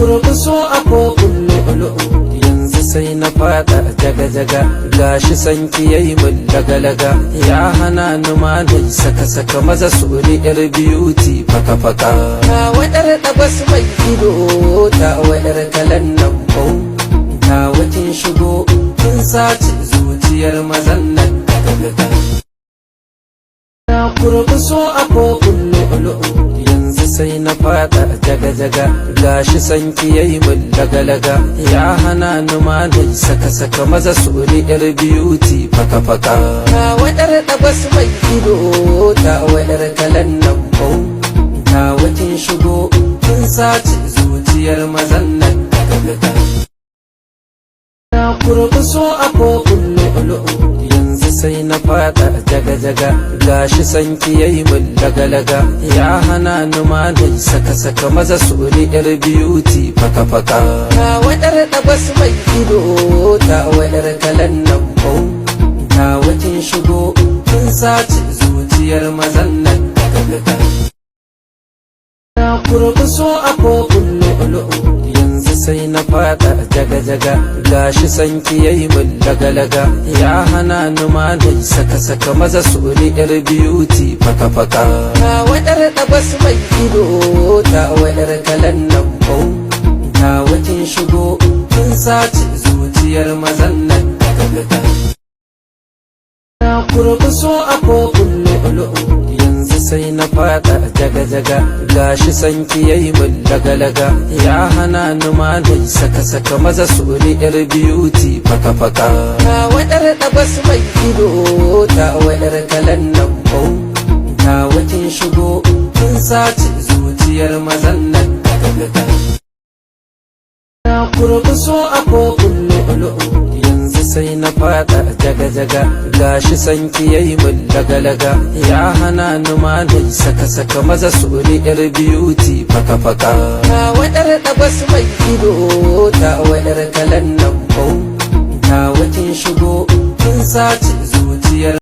Kurbi so a kofin lu'ulu'u, yanzu sai na fada jaga-jaga. Gashi sanki yayi min laga-laga, ya hana ni ma na saka-saka. Maza su ni yar beauty faka-faka. Ta wadar dagwas mai ido, ta wadar kalan nan bau, ta wakin shigo kin sace zuciyar mazan nan daga. Na kurbi so a kofin lu'ulu'u, yanzu sai na fada jaga-jaga. Gashi sanki yayi min laga-laga, ya hana ni ma na saka-saka. Maza su ni yar beauty faka-faka. Ta wadar dagwas mai ido, ta wadar kalan nan bau, ta wakin shigo kin sace zuciyar mazan nan daga. Na kurbi so a kofin lu'ulu'u, yanzu sai na fada jaga-jaga. Gashi sanki yayi min laga-laga, ya hana ni ma na saka-saka. Maza su ni yar beauty faka-faka. Ta wadar dagwas mai ido, ta wadar kalan nan bau, ta wakin shigo kin sace zuciyar mazan nan daga. Na kurbi so a kofin lu'ulu'u, yanzu sai na fada jaga-jaga. Gashi sanki yayi min laga-laga, ya hana ni ma na saka-saka. Maza su ni yar beauty faka-faka. Ta wadar dagwas mai ido, ta wadar kalan nan bau, ta wakin shigo kin sace zuciyar mazan nan daga. Na kurbi so a kofin lu'ulu'u, yanzu sai na fada jaga-jaga. Gashi sanki yayi min laga-laga, ya hana ni ma na saka-saka. Maza su ni yar beauty faka-faka. Ta wadar dagwas mai ido, ta wadar kalan nan bau, ta wakin shigo kin sace zuciyar mazan nan daga. Na kurbi so a kofin lu'ulu'u, yanzu sai na fada jaga-jaga. Gashi sanki yayi min laga-laga, ya hana ni ma na saka-saka. Maza su ni yar beauty faka-faka. Ta wadar dagwas mai ido, ta wadar kalan nan bau, ta wakin shigo kin sace zuciyar.